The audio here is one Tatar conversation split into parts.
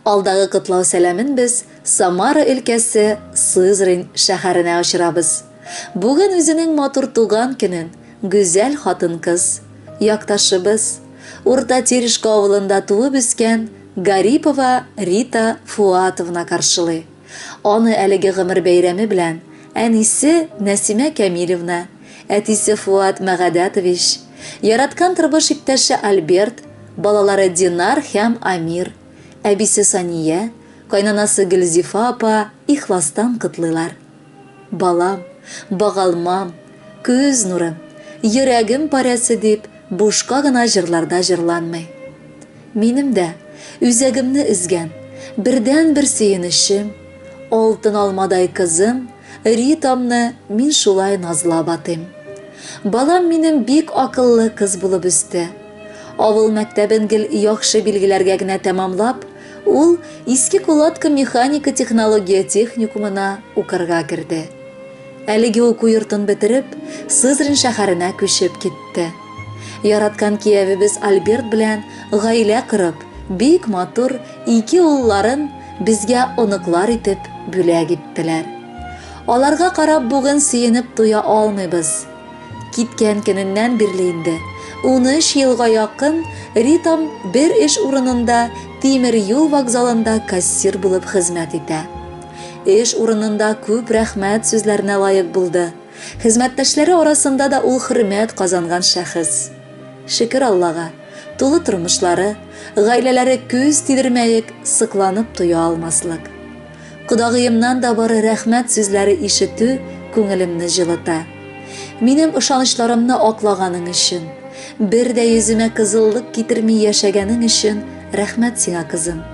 Алдагы котлау сәламен без Самара өлкәсе Сызрань шәһәренә очырабыз. Бүген үзенең матур туган көнен гүзәл хатын-кыз, якташыбыз, Урта Терешка авылында туып үскән Гарипова Рита Фуатовна каршылый. Аны әлеге гомер бәйрәме белән әнисе Нәсимә Кәмилевна, әтисе Фуат Мәгадәтович, яраткан тормыш иптәше Альберт, балалары Динар һәм Амир, әбисе Сания, кайнанасы Гөлзифа апа ихластан котлыйлар. Балам, багалмам, күз нурым, йөрәгем парәсе дип бушка гына җырларда җырланмый. Минем дә үзәгемне өзгән бердәнбер сөенечем, алтын алмадай кызым Ритамны мин шулай назлап атыйм. Балам минем бик акыллы кыз булып үсте. Авыл мәктәбен гел яхшы билгеләргә генә тәмамлап, ул Иске Кулатка механика-технология техникумына укырга керде. Әлеге уку йортын бетереп, Сызрань шәһәренә күчеп китте. Яраткан киявебез Альберт белән гаилә корып, бик матур ике улларын безгә оныклар итеп бүләк иттеләр. Аларга карап бүген сөенеп туя алмыйбыз. Киткән көненнән бирле инде 13 елга якын Ритам бер эш урынында тимер юл вокзалында кассир булып хезмәт итә. Эш урынында күп рәхмәт сүзләренә лаек булды. Хезмәттәшләре арасында да ул хөрмәт казанган шәхес. Шөкер Аллага, тулы тормышлары, гаиләләре күз тидермәек, сыкланып туя алмаслык. Кодагыемнан да бары рәхмәт сүзләре ишетү күңелемне җылыта. Минем ышанычларымны аклаганың өчен, бер дә йөземә кызыллык китерми яшәгәнең өчен рәхмәт сиңа, кызым.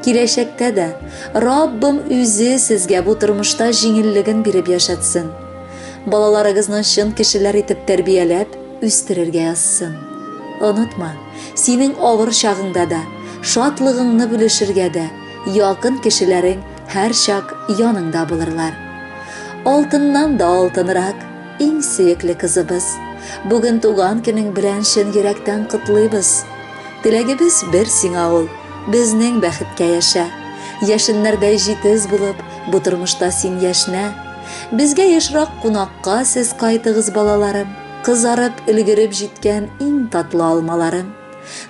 Киләчәктә дә Раббым үзе сезгә бу тормышта җиңеллеген биреп яшәтсен. Балаларыгызны чын кешеләр итеп тәрбияләп үстерергә язсын. Онытма, синең авыр чагыңда да, шатлыгыңны бүлешергә дә якын кешеләрең һәрчак яныңда булырлар. Алтыннан да алтынрак, иң сөекле кызыбыз. Бүген туган көнең белән чын йөрәктән котлыйбыз. Теләгебез бер сиңа ул, безнең бәхеткә яшә. Яшеннәрдәй җитез булып, бу тормышта син яшьнә. Безгә ешрак кунакка сез кайтыгыз, балаларым. Кызарып, өлгереп җиткән иң татлы алмаларым.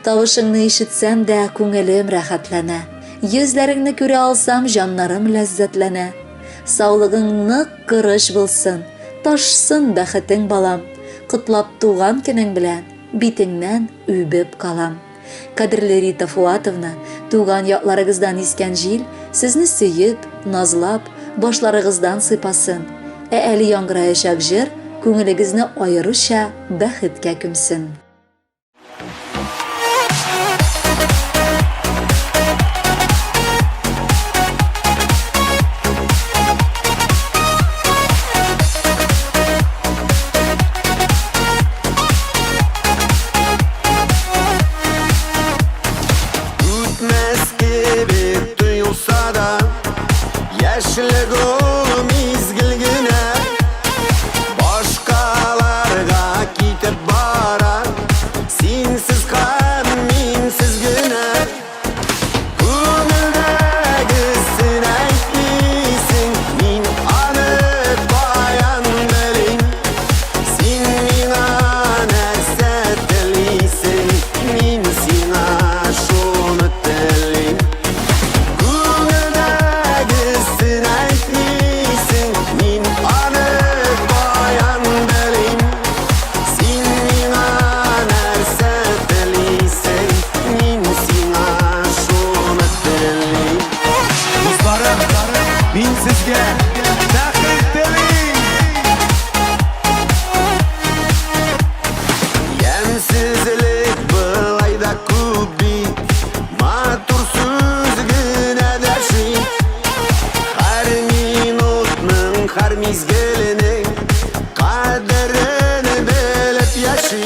Тавышыңны ишетсәм дә, күңелем рәхәтләнә. Йөзләреңне күрә алсам, җаннарым ләззәтләнә. Саулыгың нык корыч булсын, ташсын бәхетең, балам. Котлап туган көнең белән, битеңнән үбеп калам. Кадерле Рита Фуатовна, туган якларыгыздан искән җил сезне сөеп, назлап, башларыгыздан сыйпасын. Ә әле яңгыраячак җыр күңелегезне аеруча бәхеткә күмсен. Үтмәс кебек тоелса да, яшьлек ул мизгел генә. Башкаларга китеп бара, синсез һәм минсез генә. Күңелдәгесен әйтмисең, мин аны каян белим? Син миңа нәрсә телисең, мин сиңа шуны телим. Күңелдәгесен әйтмисең, мин аны каян белим? Син миңа нәрсә телисең, мин сиңа шуны телим. Дусларым, мин сезгә бәхет телим! Ямьсезлек былай да күп бит, матур сүз генә дәшми. Һәр минутның, һәр мизгеленең кадерен белеп яши.